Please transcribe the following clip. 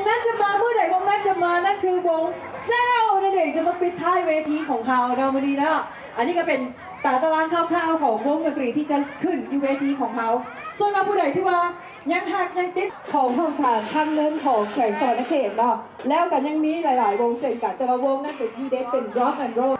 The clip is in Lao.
ວງນັ້ນຈະມາເມື່ອໃດ ວງນັ້ນຈະມາ ນັ້ນຄືວົງແຊວນັ້ນເອງ ຈະມາປິດທ້າຍເວທີຂອງເຮົາເນາະ ມື້ນີ້ເນາະ. ອັນນີ້ກໍເປັນຕາຕະລາງຄ່າວໆຂອງວົງດົນຕີທີ່ຈະຂຶ້ນຢູ່ເວທີຂອງເຮົາ. ສ່ວນວ່າຜູ້ໃດທີ່ວ່າຍັງຮັກຍັງຕິດຂອງຫ້ອງການທາງເງິນຂອງແຂວງສະຫວັນນະເຂດເນາະ ແລ້ວກໍຍັງມີຫຼາຍໆວົງເຊັ່ນກັນ ແຕ່ວ່າວົງນັ້ນເປັນທີເດັດ ເປັນ Rock and Roll.